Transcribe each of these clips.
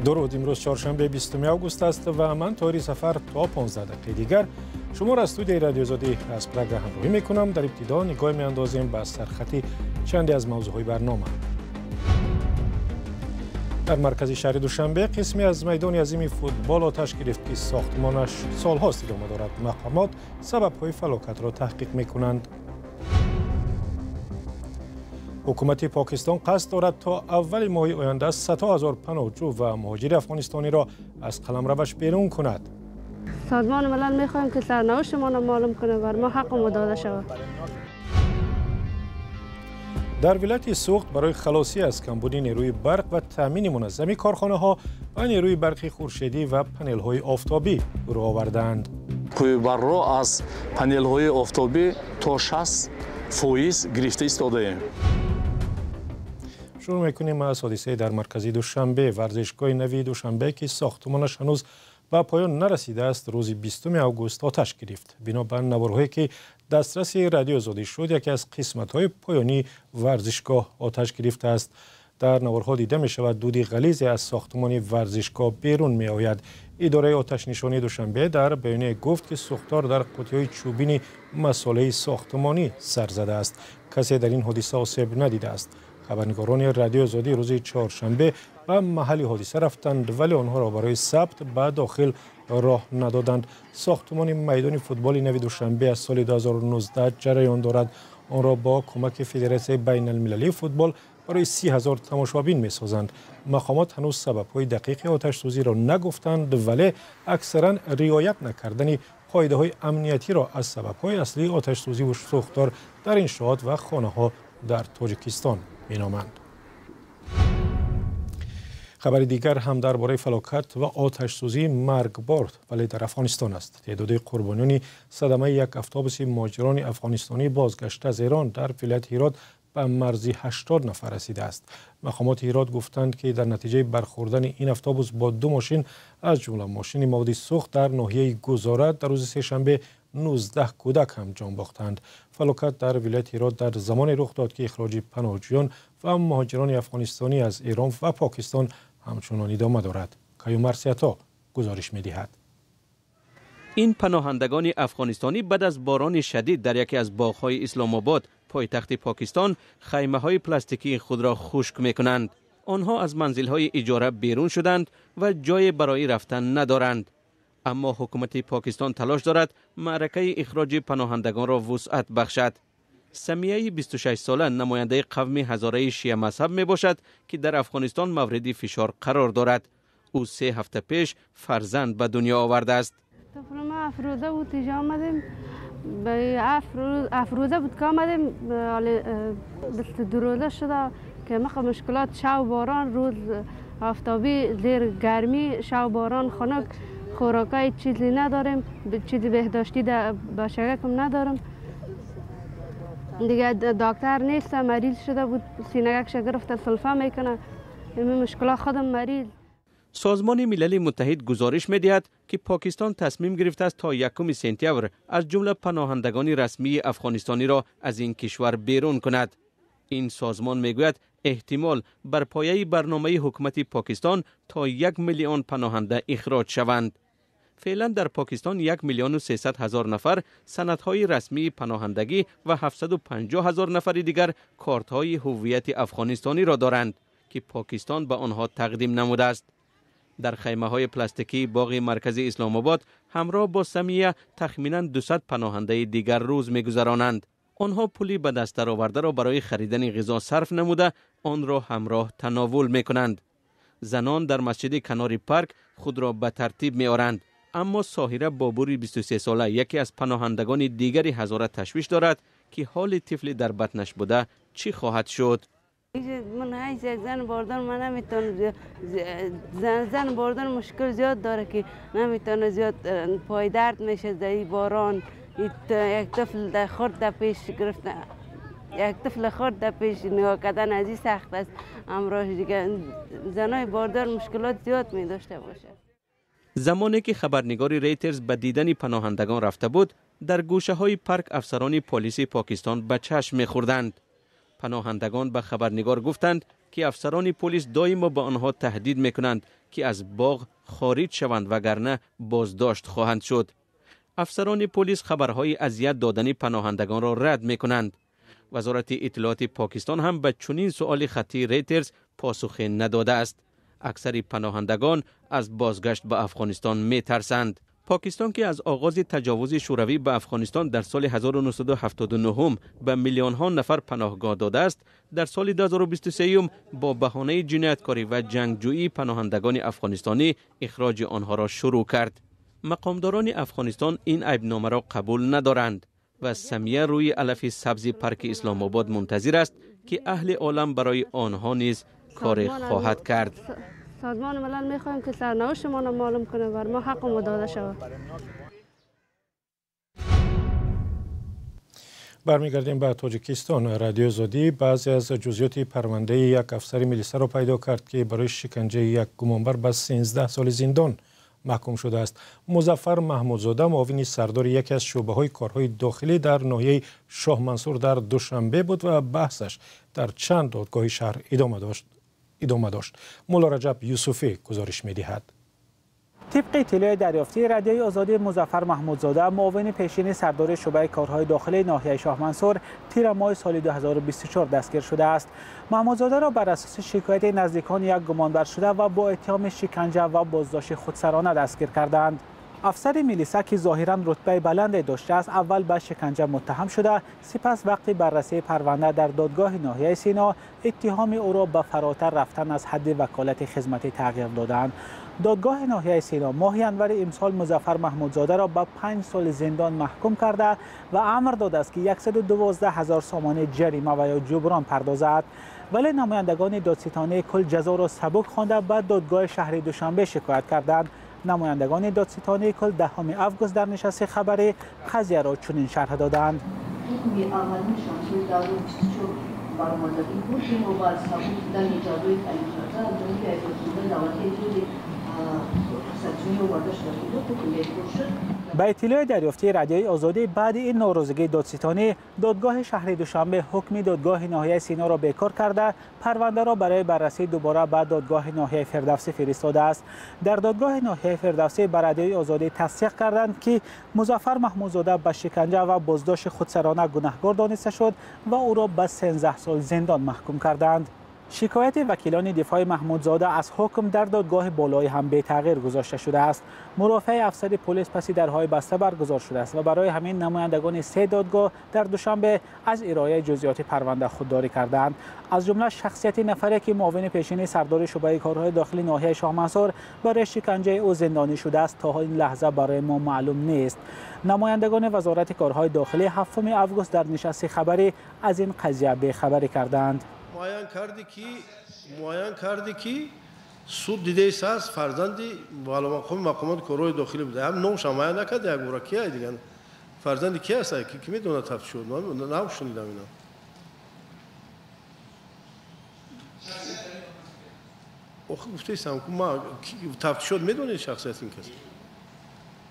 Дуруд. Имрӯз чоршанбе, 20 август аст ва ман, Тоҳири Сафар, то 15 дақиқаи дигар шуморо аз студияи Радиои Озодӣ аз Прага ҳамроҳӣ мекунам. Дар ибтидо нигоҳ меандозем ба сархати чанде аз мавзӯъҳои барнома. Дар маркази шаҳри Душанбе қисме аз майдони азими футбол оташ гирифт, ки сохтмонаш солҳост идома дорад. Мақомот сабабҳои фалокатро таҳқиқ мекунанд. Ҳукумати Покистон қасд дорад то аввали моҳи оянда садҳо ҳазор паноҳҷӯ ва муҳоҷири афғонистониро аз қаламраваш берун кунад. Созмони Милал мехоҳем, ки сарнавиштмонро маълум кунад, бар мо ҳаққмо дода шавад. Дар вилояти Суғд барои халосӣ аз камбуди нерӯи барқ ва таъмини муназзами корхонаҳо ба нерӯи барқи хуршедӣ ва панелҳои офтобӣ рӯ овардаанд. Қувваи аз панелҳои офтобӣ то 60% гирифта истодаем. Шурӯъ мекунем аз ҳодисае дар маркази Душанбе. Варзишгоҳи нави Душанбе, ки сохтмонаш ҳанӯз ба поён нарасидааст, рӯзи 20 август оташ гирифт. Бино ба наворҳое, ки дастраси Радиои Озодӣ шуд, яке аз қисматҳои поёнии варзишгоҳ оташ гирифтааст. Дар наворҳо дида мешавад, дуди ғализе аз сохтмони варзишгоҳ берун меояд. Идораи оташнишонии Душанбе дар баёние гуфт, ки сӯхтор дар қуттиҳои чӯбини масолеҳи сохтмонӣ сар задааст. Касе дар ин ҳодиса осеб надидааст. Хабарнигорони Радиои Озодӣ рӯзи чоршанбе ба маҳалли ҳодиса рафтанд, вале онҳоро барои сабт ба дохил роҳ надоданд. Сохтмони майдони футболи нави Душанбе аз соли 2019 ҷараён дорад. Онро бо кӯмаки Федератсияи байналмилалии футбол барои 30 000 тамошобин месозанд. Мақомот ҳанӯз сабабҳои дақиқи оташсӯзиро нагуфтанд, вале аксаран риоят накардани қоидаҳои амниятиро аз сабабҳои аслии оташсӯзӣ ва сӯхтор дар иншоот ва хонаҳо дар Тоҷикистон меноманд. Хабари дигар ҳам дар бораи фалокат ва оташсӯзии маргбор, вале дар Афғонистон аст. Теъдоди қурбониёни садамаи як автобуси муҳоҷирони афғонистонӣ, бозгашта аз Эрон, дар вилояти Ҳирот ба марзи 80 нафар расидааст. Мақомоти Ҳирот гуфтанд, ки дар натиҷаи бархӯрдани ин автобус бо ду мошин, аз ҷумла мошини маводи сӯхт, дар ноҳияи Гузора дар рӯзи сешанбе 19 кӯдак ҳам ҷон бохтанд. Фалокат дар вилояти Ҳирот дар замоне рух дод, ки ихроҷи паноҳҷӯён ва муҳоҷирони афғонистонӣ аз Эрон ва Покистон ҳамчунон идома дорад. Каюмарс Ато гузориш медиҳад. Ин паноҳандагони афғонистонӣ баъд аз борони шадид дар яке аз боғҳои Исломобод, пойтахти Покистон, хаймаҳои пластикии худро хушк мекунанд. Онҳо аз манзилҳои иҷора берун шуданд ва ҷое барои рафтан надоранд. Аммо ҳукумати Покистон талош дорад маъракаи ихроҷи паноҳандагонро вусъат бахшад. Самияи 26 сола намояндаи қавми ҳазораи шия мазҳаб мебошад, ки дар Афғонистон мавриди фишор қарор дорад. Ӯ 3 ҳафта пеш фарзанд ба дунё овардааст. ما 7 روزه بود اینجا آمدیم. به 7 روزه بود که آمدیم. 22 روزه شده که مخ مشکلات، شو باران، روز آفتابی، زیر گرمی، شو باران، خنک، خوراکای چیزی نداریم، چیزی بهداشتی در بچگکم ندارم. دیگه دکتر نیست. مریض شده بود، سینگکش گرفته، سلفه میکنه. این مشکلات، خودم مریض. سازمان ملل متحد گزارش می‌دهد که پاکستان تصمیم گرفته است تا یکم سپتامبر از جمله پناهندگان رسمی افغانستانی را از این کشور بیرون کند. این سازمان میگوید احتمال بر پایه برنامه حکومت پاکستان تا 1 میلیون پناهنده اخراج شوند. فعلا در پاکستان 1,300,000 نفر سندهای رسمی پناهندگی و 750 هزار نفر دیگر کارت‌های هویت افغانستانی را دارند که پاکستان به آنها تقدیم نموده است. در خیمه های پلاستیکی باغ مرکزی اسلام آباد همراه با سمیه تخمینا 200 پناهنده دیگر روز میگذرانند. آنها پولی به دست آورده را برای خریدن غذا صرف نموده، آن را همراه تناول میکنند. زنان در مسجد کنار پارک خود را به ترتیب میآورند، اما ساهره بابوری 23 ساله، یکی از پناهندگان دیگری هزاره، تشویش دارد که حال طفل در بطنش بوده چی خواهد شد. من حیث یک زن باردار، من نمیتونم. زن باردار مشکل زیاد داره که نمیتونه زیاد، پای درد میشه در باران. یک طفل در خورد در پیش گرفته، یک طفل خورد در پیش نگاه کردن از این سخت است. امراش دیگه زنای باردار مشکلات زیاد می داشته باشه. زمانی که خبرنگار ریترز به دیدن پناهندگان رفته بود، در گوشه های پارک افسران پلیس پاکستان به چشم میخوردند. پناهندگان به خبرنگار گفتند ки афсарони полис доимо ба онҳо таҳдид мекунанд, ки аз боғ хориҷ шаванд, вагарна боздошт хоҳанд шуд. Афсарони полис хабарҳои азият додани паноҳандагонро рад мекунанд. Вазорати иттилооти Покистон ҳам ба чунин суоли хаттии Рейтерс посухе надодааст. Аксари паноҳандагон аз бозгашт ба Афғонистон метарсанд. Покистон, ки аз оғози таҷовузи Шӯравӣ ба Афғонистон дар соли 1979 ба миллионҳо нафар паноҳгоҳ додааст, дар соли 2023 бо баҳонаи ҷинояткорӣ ва ҷангҷӯии паноҳандагони афғонистонӣ ихроҷи онҳоро шурӯъ кард. Мақомдорони Афғонистон ин айбномаро қабул надоранд ва Самия рӯи алафи сабзи парки Исломобод мунтазир аст, ки аҳли олам барои онҳо низ коре хоҳад кард. سازمان ملل میخوایم که سرنوشت ما را معلوم کنه، بر ما حق ما داده شود. برمیگردیم به тоҷикистон. Радиои Озодӣ баъзе аз ҷузъиёти парвандаи як афсари милисаро пайдо кард, ки барои шиканҷаи як гумонбар ба 13 соли зиндон маҳкум шудааст. Музаффар Маҳмудзода муовини сардори яке аз шӯъбаҳои корҳои дохилӣ дар ноҳияи Шоҳмансур дар Душанбе буд ва баҳсаш дар чанд додгоҳи шаҳр идома дошт. Мулло Раҷаб Юсуфӣ гузориш медиҳад. Тибқи иттилои дарёфтии Радиои Озодӣ, Музаффар Маҳмудзода муовини пешини сардори шӯъбаи корҳои дохилии ноҳияи Шоҳмансур тира моҳи соли 2024 дастгир шудааст. Маҳмудзодаро бар асоси шикояти наздикони як гумонбар шуда ва бо иттиҳоми шиканҷа ва боздошти худсарона дастгир карданд. Афсари милиса, ки зоҳиран рутбаи баланде доштааст, аввал ба шиканҷа муттаҳам шуда, сипас вақти баррасии парванда дар додгоҳи ноҳияи Сино иттиҳоми ӯро ба фаротар рафтан аз ҳадди ваколати хизматӣ тағйир доданд. Додгоҳи ноҳияи Сино моҳи январи имсол Музаффар Маҳмудзодаро ба 5 соли зиндон маҳкум карда ва амр додааст, ки 112 ҳазор сомонӣ ҷарима ва ё ҷуброн пардозад. Вале намояндагони додситонии кул ҷазоро сабук хонда ба додгоҳи шаҳри Душанбе шикоят карданд. Намояндагони додситонии кул 10 август дар нишасти хабарӣ қазияро чунин шарҳ доданд. Ҳукми аввалиншон соли 2024 баромадагӣ буд, бинобар сабук будани ҷазои таъиншуда аз ҷониби айбдоршудаи давлатии иттиҳоди кассатсионӣ оварда шуда буд, ҳукм бекор шуд. Ба иттилои дарёфтии Радиои Озодӣ, баъди ин норозигии додситонӣ додгоҳи шаҳри Душанбе ҳукми додгоҳи ноҳияи Синоро бекор карда, парвандаро барои баррасии дубора ба додгоҳи ноҳияи Фирдавсӣ фиристодааст. Дар додгоҳи ноҳияи Фирдавсӣ ба Радиои Озодӣ тасдиқ карданд, ки Музаффар Маҳмудзода ба шиканҷа ва боздошти худсарона гунаҳгор дониста шуд ва ӯро ба 13 сол зиндон маҳкум карданд. Шикояти вакилони дифои Маҳмудзода аз ҳукм дар додгоҳи болоӣ ҳам бетағйир гузошта шудааст. Мурофиаи афсари полис паси дарҳои баста баргузор шудааст ва барои ҳамин намояндагони 3 додгоҳ дар Душанбе аз ироаи ҷузъиёти парванда худдорӣ карданд. Аз ҷумла шахсияти нафаре, ки муовини пешини сардори шӯъбаи корҳои дохилии ноҳияи Шоҳмансур барои шиканҷаи ӯ зиндонӣ шудааст, то ин лаҳза барои мо маълум нест. Намояндагони вазорати корҳои дохилӣ 7 август дар нишасти хабарӣ аз ин қазия бехабарӣ карданд. Муайян карди, ки суд дидааст, фарзанди валамақоми мақомоти корҳои дохилӣ буда. Ҳам номаш муайян накард, як бора ки дигар фарзанди ки аст, ки медонад тафтиш шуд. Нашунидам ина. Охи гуфтаистам, ки ма тафтиш шуд, медонед шахсияти ин кас.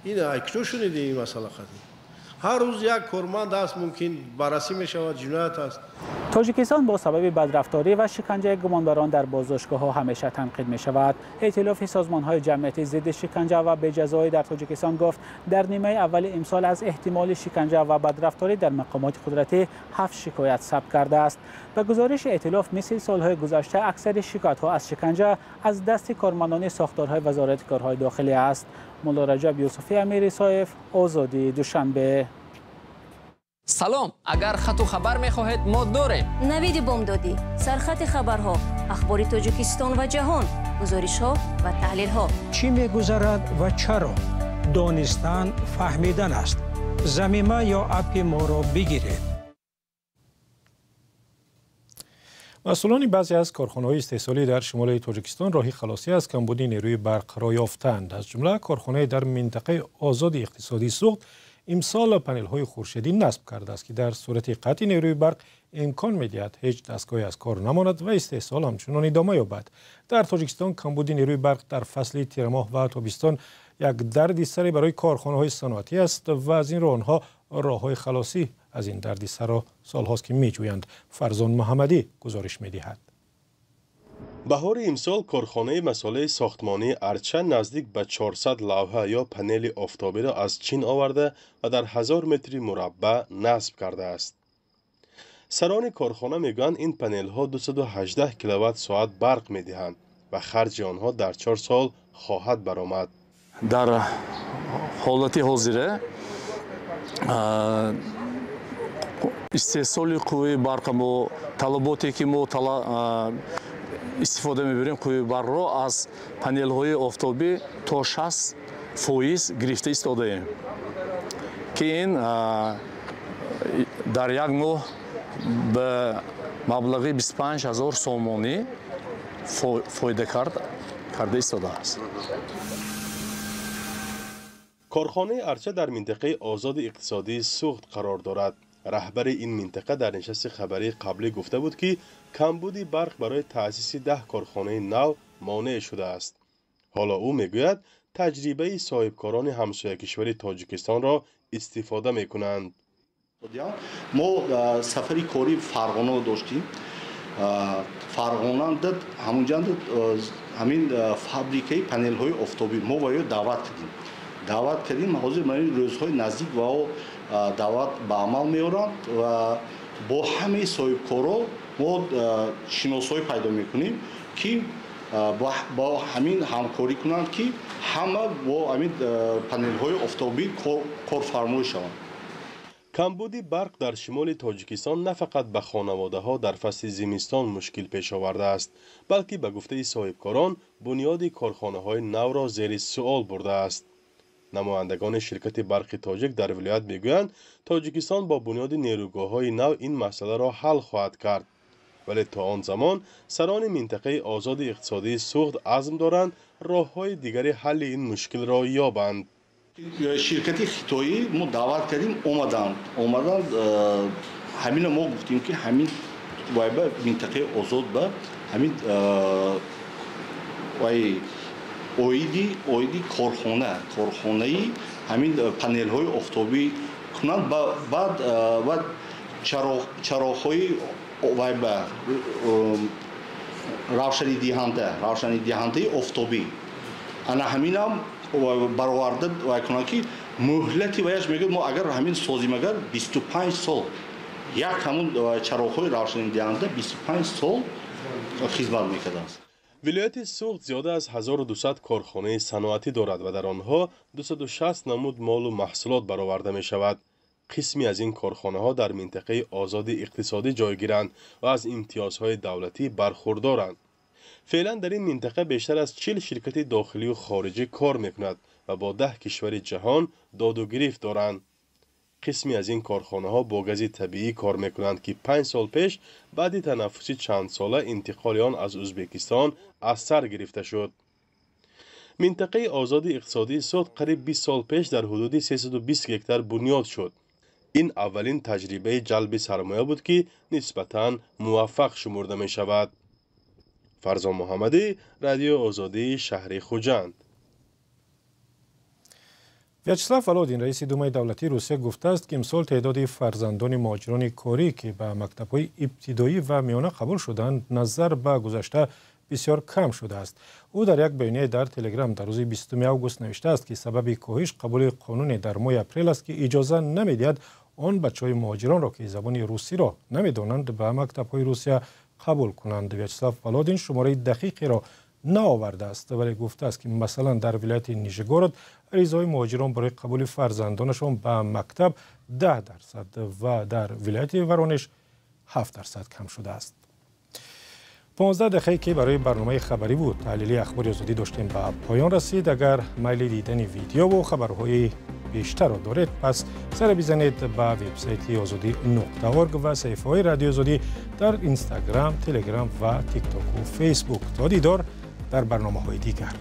Ин ай куҷо шуниди ин масъала қадим? Ҳар рӯз як корманд аст, мумкин баррасӣ мешавад, ҷиноят аст. Тоҷикистон бо сабаби бадрафторӣ ва шиканҷаи гумонбарон дар боздоштгоҳҳо ҳамеша танқид мешавад. Эътилофи созмонҳои ҷамъиятӣ зидди шиканҷа ва беҷазоӣ дар Тоҷикистон гуфт, дар нимаи аввали имсол аз эҳтимоли шиканҷа ва бадрафторӣ дар мақомоти қудратӣ 7 шикоят сабт кардааст. Ба гузориши эътилоф, мисли солҳои гузашта аксари шикоятҳо аз шиканҷа аз дасти кормандони сохторҳои вазорати корҳои дохилӣ аст. Мулло Раҷаб Юсуфӣ, Амир Исоев, Озодӣ, Душанбе. Салом, агар хату хабар мехоҳед, мо дорем. Навиди бомдодӣ, сархати хабарҳо, ахбори Тоҷикистон ва ҷаҳон, гузоришҳо ва таҳлилҳо. Чӣ мегузарад ва чаро? Донистан фаҳмидан аст. Замима ё аппи моро бигиред. Масъулони баъзе аз корхонаҳои истеҳсолӣ дар шимоли Тоҷикистон роҳи халосӣ аз камбуди нерӯи барқро ёфтанд. Аз ҷумла корхонаи дар минтақаи озоди иқтисодии Суғд имсол панелҳои хуршедӣ насб кардааст, ки дар сурати қатъи нерӯи барқ имкон медиҳад ҳеҷ дастгоҳе аз кор намонад ва истеҳсол ҳамчунон идома ёбад. Дар Тоҷикистон камбуди нерӯи барқ дар фасли тирамоҳ ва тобистон як дарди саре барои корхонаҳои саноатӣ аст ва аз ин рӯ онҳо роҳҳои халосӣ аз ин дарди сарро солҳост, ки меҷӯянд. Фарзон Муҳаммадӣ гузориш медиҳад. Баҳори имсол корхонаи масолеҳи сохтмонии Арча наздик ба 400 лавҳа ё панели офтобиро аз Чин оварда ва дар 1000 метри мураббаъ насб кардааст. Сарони корхона мегӯянд, ин панелҳо 218 киловатт соат барқ медиҳанд ва харҷи онҳо дар 4 сол хоҳад баромад. Дар ҳолати ҳозира истеҳсоли қувваи барқа мо талаботе ки мо истифода мебарем қувваи барқро аз панелҳои офтобӣ то 60% гирифта истодаем, ки ин дар як моҳ ба маблағи 25 000 сомонӣ фоида карда истодааст. Корхонаи Арча дар минтақаи озоди иқтисодии Суғд қарор дорад. Раҳбари ин минтақа дар нишасти хабарии қаблӣ гуфта буд, ки камбуди барқ барои таъсиси 10 корхонаи нав монеъ шудааст. Ҳоло ӯ мегӯяд, таҷрибаи соҳибкорони ҳамсоякишвари Тоҷикистонро истифода мекунанд. Мо сафари кории Фарғона доштем. Фарғонанда ҳамунҷанда ҳамин фабрикаи панелҳои офтобӣ мо ва ё даъват кардем. Даъват кардем, ҳозир ман рӯзҳои наздик ва даъват ба амал меоранд ва бо ҳамаи соҳибкоро мо шиносҳое пайдо мекунем, ки бо ҳамин ҳамкорӣ кунанд, ки ҳама бо ҳамин панелҳои офтобӣ корфармоӣ шаванд. Камбуди барқ дар шимоли Тоҷикистон на фақат ба хонаводаҳо дар фасли зимистон мушкил пеш овардааст, балки ба гуфтаи соҳибкорон бунёди корхонаҳои навро зери суол бурдааст. Намояндагони ширкати барқи тоҷик дар вилоят мегӯянд, Тоҷикистон бо бунёди нерӯгоҳҳои нав ин масъаларо ҳал хоҳад кард. Вале то он замон сарони минтақаи озоди иқтисодии Суғд азм доранд роҳҳои дигари ҳалли ин мушкилро ёбанд. Ширкати хитоӣ мо даъват кардем, омаданд. Ҳамина мо гуфтем, ки ҳамин вайба минтақаи озод ба ҳамин вай оиди корхонаи ҳамин панелҳои офтобӣ кунанд, баъд чароғҳои вайба равшанидиҳандаи офтобӣ. Ана ҳаминам бароварда вай кунанд, ки муҳлати ваяш мегӯяд, мо агар ҳамин созим, агар 25 сол як ҳамун чароғҳои равшанидиҳанда 25 сол хизмат мекардааст. Вилояти Суғд зиёда аз 1200 корхонаи саноатӣ дорад ва дар онҳо 260 намуд молу маҳсулот бароварда мешавад. Қисме аз ин корхонаҳо дар минтақаи озоди иқтисодӣ ҷойгиранд ва аз имтиёзҳои давлатӣ бархурдоранд. Феълан дар ин минтақа бештар аз 40 ширкати дохилию хориҷӣ кор мекунад ва бо 10 кишвари ҷаҳон доду гирифт доранд. Қисме аз ин корхонаҳо бо гази табиӣ кор мекунанд, ки 5 сол пеш баъди танаффуси чандсола интиқоли он аз Ӯзбекистон аз сар гирифта шуд. Минтақаи озоди иқтисодии Суғд қариб 20 сол пеш дар ҳудуди 320 гектар бунёд шуд. Ин аввалин таҷрибаи ҷалби сармоя буд, ки нисбатан муваффақ шумурда мешавад. Фарзон Муҳаммадӣ, Радиои Озодӣ, шаҳри Хуҷанд. Вячеслав Володин, раиси Думаи давлатии Русия, гуфтааст, ки имсол теъдоди фарзандони муҳоҷирони корӣ, ки ба мактабҳои ибтидоӣ ва миёна қабул шуданд, назар ба гузашта бисёр кам шудааст. Ӯ дар як баёния дар Телеграм дар рӯзи 20 август навиштааст, ки сабаби коҳиш қабули қонуне дар моҳи апрел аст, ки иҷоза намедиҳад он бачаҳои муҳоҷиронро, ки забони русиро намедонанд, ба мактабҳои Русия қабул кунанд. Вячеслав Володин шумораи дақиқеро наовардааст, вале гуфтааст, ки масалан дар вилояти Нижегород аризаҳои муҳоҷирон барои қабули фарзандонашон ба мактаб 10% ва дар вилояти Воронеж 7% кам шудааст. 15 дақиқае ки барои барномаи хабарӣ буд таҳлили ахбори озодӣ доштем ба поён расид. Агар майли дидани видеову хабарҳои бештарро доред, пас сара бизанед ба вебсайти озодӣ.org ва саҳифаҳои Радиои Озодӣ дар Инстаграм, Телеграм ва Тиктоку Фейсбук. То дидор дар барномаҳои дигар.